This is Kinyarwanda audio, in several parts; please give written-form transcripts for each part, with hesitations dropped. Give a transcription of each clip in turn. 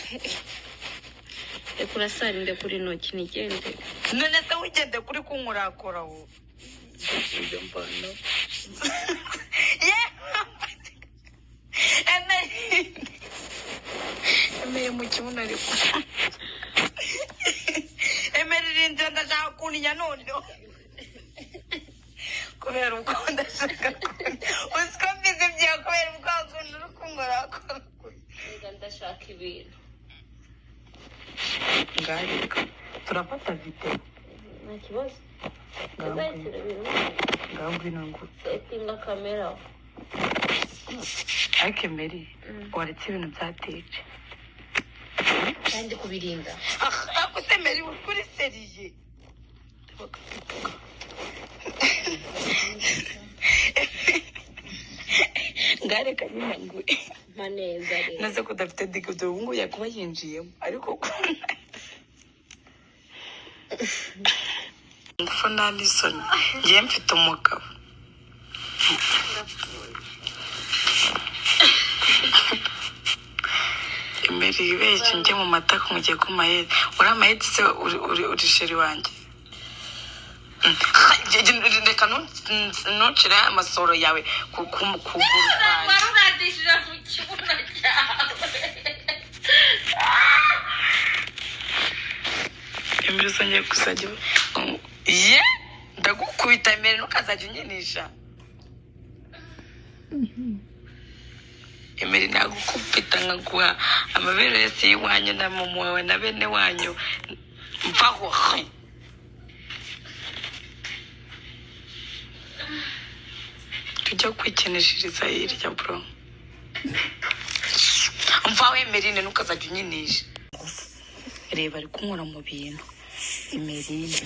Reka urasara ndekura intoki nigendere. None se wigende kuri kunkorakora wowe? Ibyo mbona. Emeye mu kibuno ariko. Emera irindira, ndashaka kuntinya noneho. Kubera uko ndashaka kuntinya. Uzi ko mbizi byawe kubera ubwa kuntu uri kunkorakora. Reka ndashaka ibintu. Ngareka. Turafata video. Nta kibazo. Ngaho Nzakira ibintu. Ngaho ngwino ngo. Setinga kamera. Ariko Emeri, waretse ibintu bya DJ. Kandi kubirinda. Ariko se Emeri uri kuri seriye. Ngareka nyine ngo. Mpa neza rero. Naze ko udafite digido ubu ngubu yakuba yinjiyemo ariko ngufu nta n'isoni, ngewe mfite umugabo. Emeri ibeshye njye mu matako mugiye ku mayedi uri amayedi se uri sheri wanjye. Reka ntucire amasoro yawe ku kuguru kwanjye. Warurandishije mu kibuno cyawe. Emeri uzongeye kuzajya ye ndagukubita Emeri, ntukazajya unyinisha. Emeri nagukubita nkaguha amabere yose y'iwanyu na mama wawe na bene wanyu mvaho. Tujya kwikinishiriza hirya bro. Mvaho Emerine, ntukazajya unyinisha. Reba ari kunkora mu bintu. Emerine,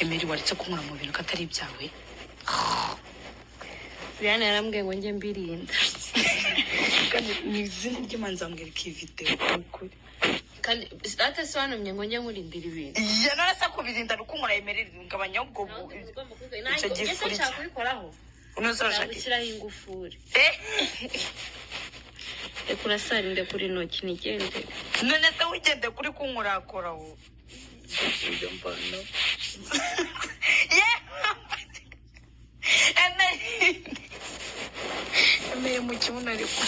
Emeri waretse kunkora mu bintu ko atari ibyawe. Brian yarambwiye ngo njye mbirinda. Kandi ni izina ry'Imana nzamwereka iyi video ni ukuri. Kandi ate se wantumye ngo njye nkurindira ibintu. Ya none se kubirinda ni ukunkora Emerine, ngabanya ubwo icyo Icyo gifuri nshaka kubikoraho. unoze Nshaka urashaka gushyiraho ingufuri. Eh? Reka urasara ndekura intoki nigendere. None se wigende kuri kunkorakora wowe? Ibyo mbona. Emeye mu kibuno ariko.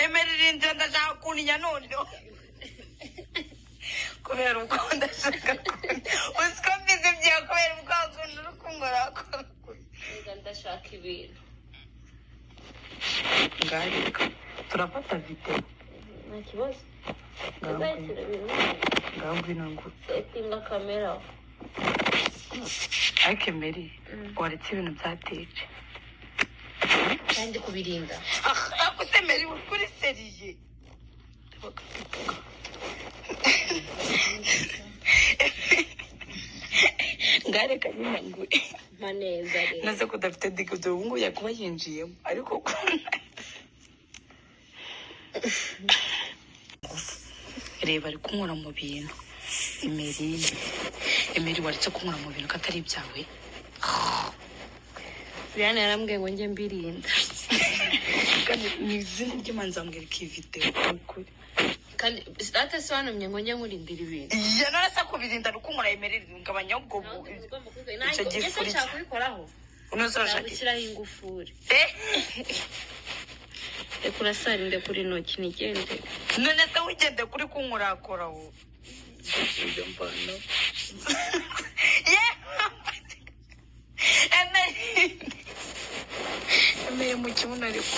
Emeri irindira, ndashaka kuntinya noneho. Kubera uko ndashaka kuntinya. Uzi ko mbizi byawe kubera ubwa kuntu uri kunkorakora. Reka ndashaka ibintu. Ngareka. Turafata video. Nta kibazo. Ngaho Nzakira ibintu. Ngaho ngwino ngo. Setinga kamera. Ariko Emeri, waretse ibintu bya DJ. Kandi kubirinda. Ariko se Emeri uri kuri seriye. Ngareka nyine ngo. Mpa neza rero. Naze ko udafite digido ubu ngubu yakuba yinjiyemo ariko reba ari kunkora mu bintu. Emerine, Emeri waretse kunkora mu bintu ko atari ibyawe. Brian yarambwiye ngo njye mbirinda. Kandi ni izina ry'Imana nzamwereka iyi video ni ukuri. Kandi ate se wantumye ngo njye nkurindira ibintu. Ya none se kubirinda ni ukunkora Emeri, ngabanya ubwo icyo gifuri nshaka kubikoraho. unoze Nshaka urashaka gushyiraho ingufuri. Eh? Reka urasara ndekura intoki nigendere. None se wigende kuri kunkorakora wowe? Ibyo mbona. Emeye mu kibuno ariko.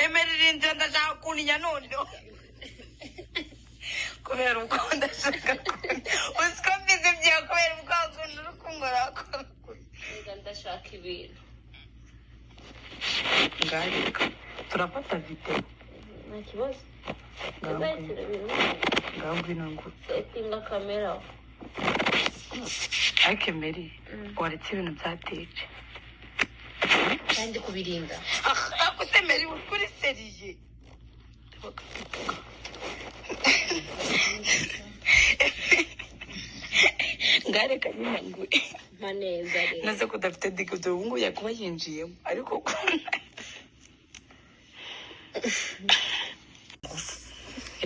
Emeri irindira, ndashaka kuntinya noneho. Kubera uko ndashaka kuntinya. Uzi ko mbizi byawe kubera ubwa kuntu uri kunkorakora. Reka ndashaka ibintu. Ngareka. Turafata video. Nta kibazo. Nzakira ibintu. Ngaho ngwino ngo. Setinga kamera. Ariko Emeri, waretse ibintu bya DJ. Kandi kubirinda. Ariko se Emeri uri kuri seriye. Ngareka nyine ngo. Mpa neza rero. Naze ko udafite digido ubu ngubu yakuba yinjiyemo ariko.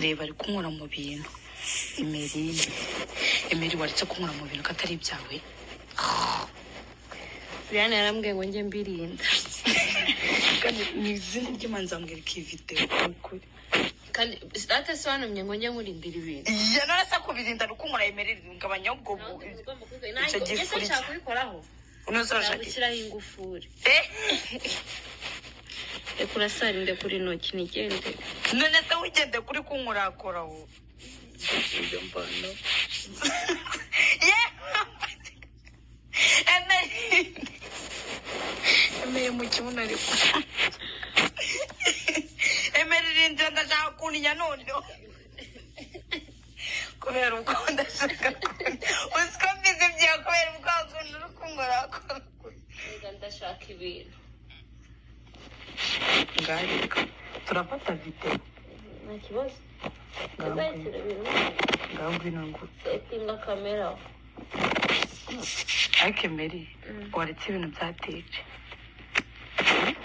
Reba ari kunkura mu bintu. Emerine, Emeri, waretse kunkura mu bintu ko atari ibyawe? Brian yarambwiye ngo njye mbirinda. Kandi ni izina ry'Imana, nzamwereka iyi videwo ni ukuri. Kandi data se wantumye ngo njye nkurindira ibintu? Iya, none se kubirinda ni ukunkura? Emerine, ngabanya ubwo icyo ese gifuri. Nshaka kubikoraho. Unoze urashaka iki? Gushyiraho ingufuri. Eh. Reka urasarinde kuri intoki nigende. None se wigende kuri kunkurakora wowe? Ibyo mbona. Ye, Emeri, Emeri mu kibuno, ariko Emeri rindira, ndashaka kuntinya noneho kubera ubwo ndashaka kuntinya, uzi ko mbizi byawe kubera ubwo kuntu uri kunkorakora. Reka ndashaka ibintu. Ngareka turafata videwo. Nta kibazo. Ngaho Uzakira ibintu. Ngaho ngwino ngo Setinga kamera. Ariko Emeri, waretse ibintu byateje?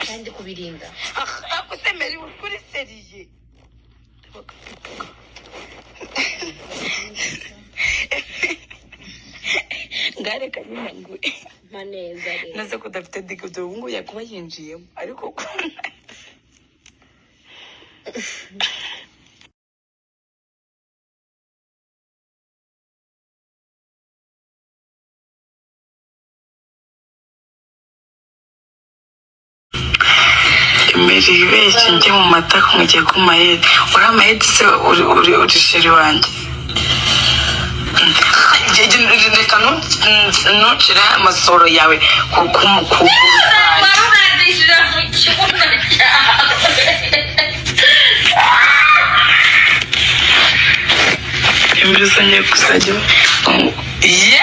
Kandi kubirinda. Ariko se Emeri, uri kuri sérieux? Ngareka nyine ngo Mpa neza rero. Naze ko udafite digido, ubu ngubu yakuba yinjiyemo, ariko Emeri ibeshye njye mu matako mugiye ku mayedi, uri amayedi se? Uri chéri wanjye. Reka ntucire amasoro yawe ku kuguru kwanjye. Warunandishije mu kibuno cyawe. Emeri, uzongeye kuzajya, ye,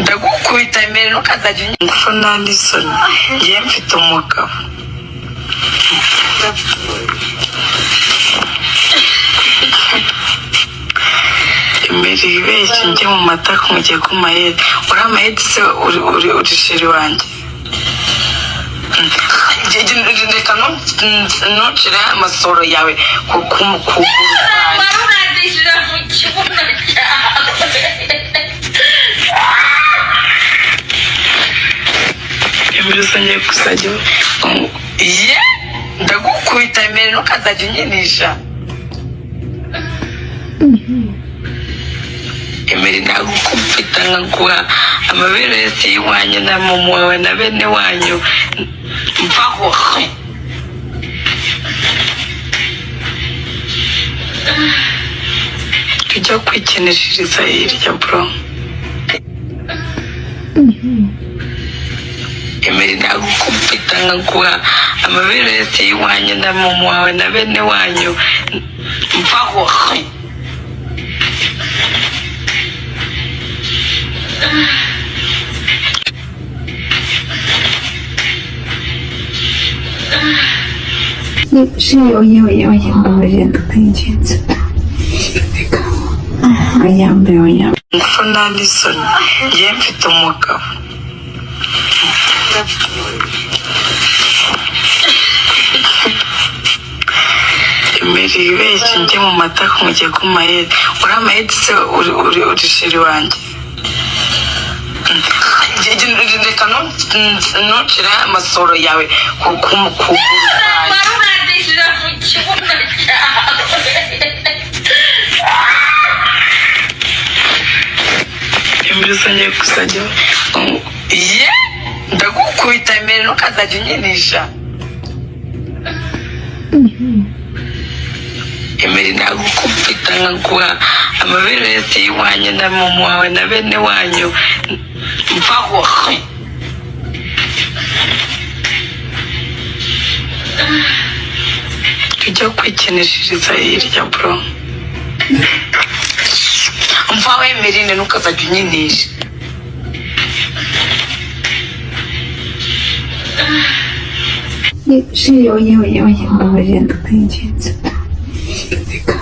ndagukubita. Emeri, ntukazajya ingufu nta n'isoni, ngewe mfite umugabo. Emeri ibeshye njye mu matako mugiye ku mayedi, uri amayedi se? Uri chéri wanjye. Reka ntucire amasoro yawe ku kuguru kwanjye. Warunandishije mu kibuno cyawe. Emeri, uzongeye kuzajya, ye, ndagukubita. Emeri, ntukazajya unyinisha. Emeri, nagukubita nkaguha amabere yose y'iwanyu na mama wawe na bene wanyu. Mvaho. Tujya kwikinishiriza hirya, bro. Emeri, nagukubita nkaguha amabere yose y'iwanyu na mama wawe na bene wanyu. Mvaho. Chéri, oya, oya, oya, mbabarira, ndakwinginze. Reka, oya mbe, oya. Ngufu nta n'isoni, ngewe mfite umugabo. Emeri ibeshye njye mu matako mugiye ku mayedi, uri amayedi se? Uri chéri wanjye. Reka ntucire amasoro yawe ku kuguru kwanjye. Warunandishije mu kibuno cyawe. Emeri, uzongeye kuzajya, ye, ndagukubita. Emeri, ntukazajya unyinisha. Emeri, nagukubita nkaguha amabere yose y'iwanyu na mama wawe na bene wanyu. Mvaho. Tujya kwikinishiriza hirya, bro. Mvaho. Emerine, ntukazajya unyinisha. Chéri, oya, oya, oya, mbabarira, ndakwinginze. Reka,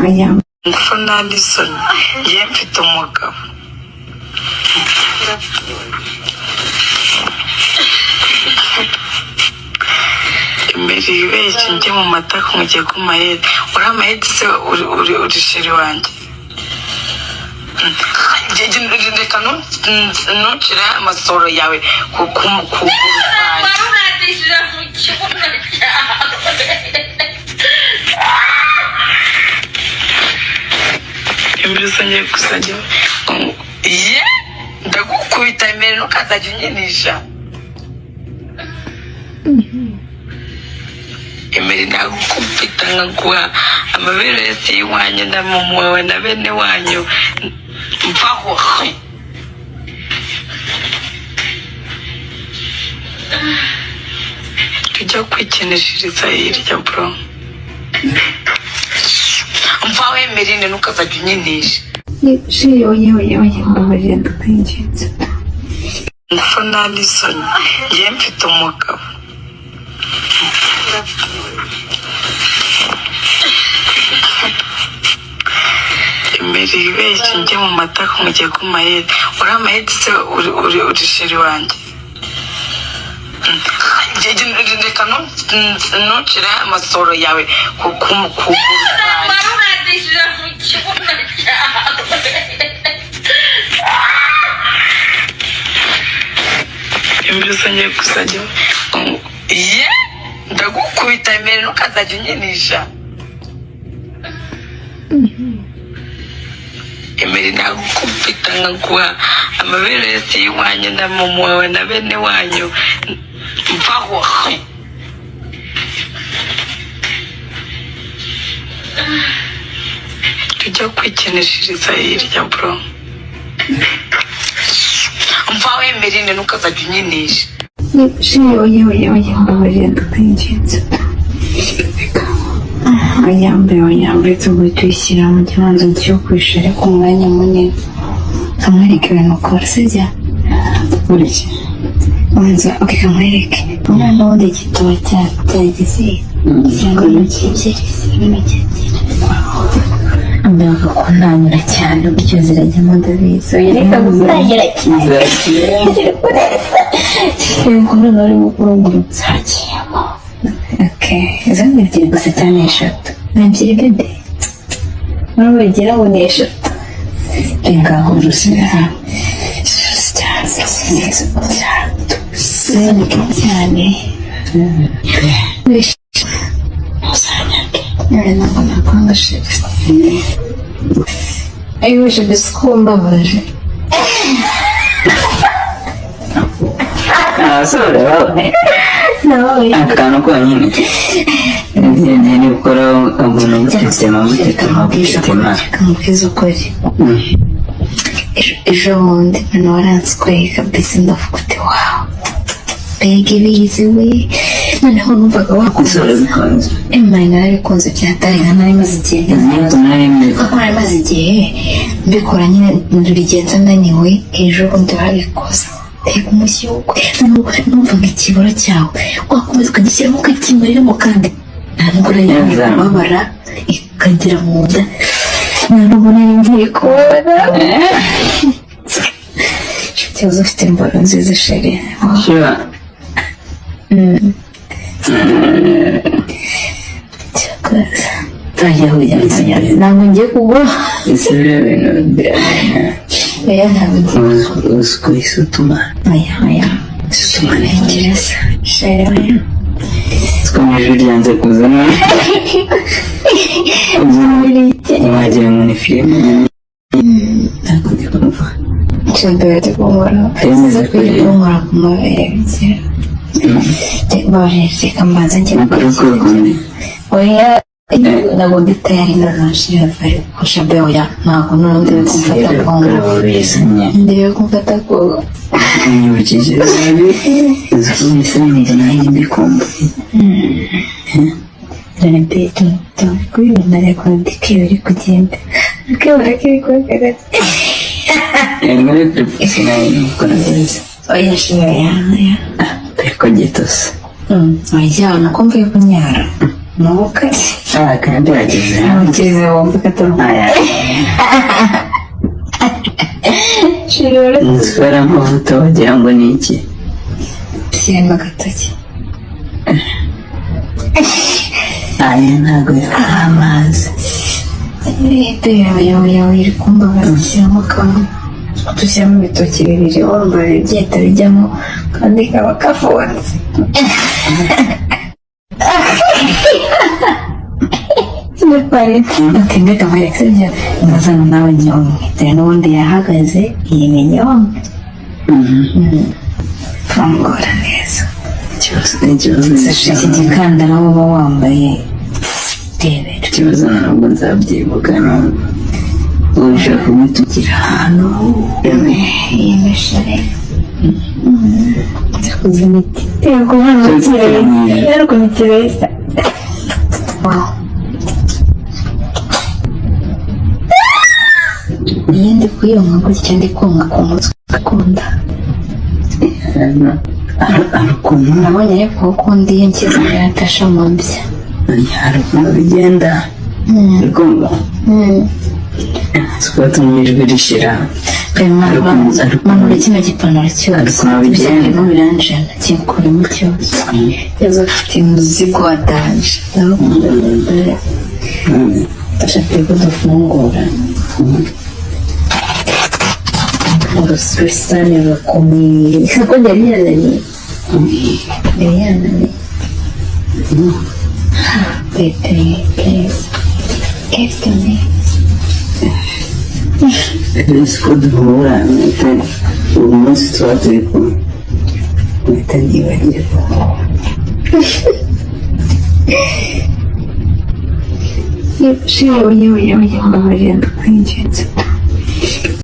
oya. Ngufu nta n'isoni, ngewe mfite umugabo. Emeri ibeshye njye mu matako mugiye ku mayedi. Uri amayedi se, uri chéri wanjye? Reka ntucire amasoro yawe ku kuguru kwanjye. Waruratishije mu kibuno cyawe. Emeri usongeye kuzajya ye, ndagukubita. Emeri, ntukazajya unyinisha. Emeri, nagukubita nkaguha amabere yose y'iwanyu na mama wawe na bene wanyu. Mvaho. Tujya kwikinishiriza hirya, bro. Mvaho Emerine, ntukazajya unyinisha. Chéri, oya, oya, oya, mbabarira, ndakwinginze. Ngufu nta n'isoni, njyewe mfite umugabo. Emeri ibeshye njye mu matako mugiye ku mayedi. Uri amayedi se, uri chéri wanjye? Reka ntucire amasoro yawe ku kuguru kwanjye. Waruratishije mu kibuno cyawe. Emeri usongeye kuzajya ye, ndagukubita. Emeri, ntukazajya unyinisha. Emeri, nagukubita nkaguha amabere yose y'iwanyu na mama wawe na bene wanyu. Mvaho. Tujya kwikinishiriza hirya, bro. Mvaho Emerine, ntukazajya unyinisha. Chéri, oya, oya, oya, mbabarira, ndakwinginze. Reka oya mbe, oya mbe, tugure tuyishyira mu kibanza cyo kwishyura, ariko umwanya munini kamwereke ibintu ukora, sibyo? Burya. Banza oke, kamwereke umwana wundi igituba cyagize cyangwa intoki ebyiri, intoki ebyiri mbere bakakunanyura cyane buryo zirajyamo, ndabizi. Oya, reka gutangira cyane. Zagiye. Ibikorwa nari gukurungurutsa hagiyemo. Okay, izo ni ebyiri gusa cyane, eshatu ni ebyiri bebe, muri bagira ngo ni eshatu. Reka urusira cyane cyane, ntabwo nakwanga chéri. Ayiwe chéri, siko mbabaje. Abasore babaye Nawe. Akantu konyine ni gukora umuntu gutetema gutetema gutetema. Kamubwiza ukuri, ejo bundi mwana waransweye kabisa, ndavuga uti wawu, mbega ibizi we! Noneho numvaga Ese wakomeza. urabikunze? Emmaye, narabikunze byatari nka nari maze igihe Ntabwo nari mbizi. Kuko nari maze igihe mbikora nyine mbigenza naniwe. Ejo bundi warabikoze, mbega umushyukwe! Noneho numvaga ikibura cyawe wakomeza ukagishyiramo ukakimariramo, kandi nta nubwo nari ngiye Neza. kubabara ikagera mu nda, nta nubwo nari ngiye kubabara. Ikibazo ufite imboro nziza, chéri. Sure. Cyakoze. Nzajya kujya nzajya. Ntabwo ngiye kugura. Ese biriya bintu biragana? Oya, ntabwo ngiye. Uzi kuyisutuma? Oya, oya. Sutuma. Ntekereza, chéri, oya. Siko mu ijwi ryanze kuzana. Wagira ngo ni filime. Ntabwo ndi kumva. Chéri, bari kunkora. Filime Siza zikwiriye. kunkora ku mabere bigira. Reka mbanza njye. Nakora kundi. Oya, ntabwo ndi tayari noneho chéri, bari kushabe. Oya, ntabwo noneho ndebe kumfata ku ngufu. Bizanye. Ndebe kumfata ku Unyibukije nabi. Uzi ko mbese numva nanjye mbikumbuye. Dore mbe kubibona, ariko ndikwiba iri kugenda ndikibona ko iri kuhagarara. Yego, ariko sinari gukora neza. Oya chéri, oya, oya. Ariko gitose. Oya, nuko mvuye kunyara nubuka. Ah, kandi wageze. Ntukirize wumve ko atari Aya. Chéri, wari Uzi ko ari amavuta wagira ngo ni iki? Shyiramo agatoki. Aya ntabwo ari amazi. Leta yawe yawe yawe iri kumbabaza. Shyiramo kamwe, dushyiramo ibitoki bibiri, wumva bigenda bijyamo kandi kaba kafunze. Okay, reka nkwereke, sibyo? Ndazana nawe nyomwe, dore n'ubundi yahagaze iyi ni nyomwe. Fungura neza. Ikibazo Iki gikandara uba wambaye, rebera. Ikibazo ntabwo nzabyibuka, ntabwo ubu ushaka kumutugira Ahantu iyi mishari cyakoze imiti yego hano kireza, ariko ni kireza. Wow. Iyo ndi kuyonka gutya, ndi konka ku mutwe akunda. Hari ukuntu Nabonye ariko ukunda iyo nshyize imbere atasha mu mbya. Hari ukuntu bigenda, urikumva twatuma ijwi rishira. Manura kino gipantaro cyose. Ukuntu bigenda. Birimo biranjana, kikuremo cyose. Yaza afite umuzigo wa danger, ndabakunda bebe. Ndashaka ko dufungura urusane rukomeye kuko yari yananiye, yari yananiye. Bebe, please give to me. Uzi ko duhura mpita uwo munsi tuba turi kumwe mpita nibagirwa. Yewe yewe yewe, mbabarira, ndakwinginze.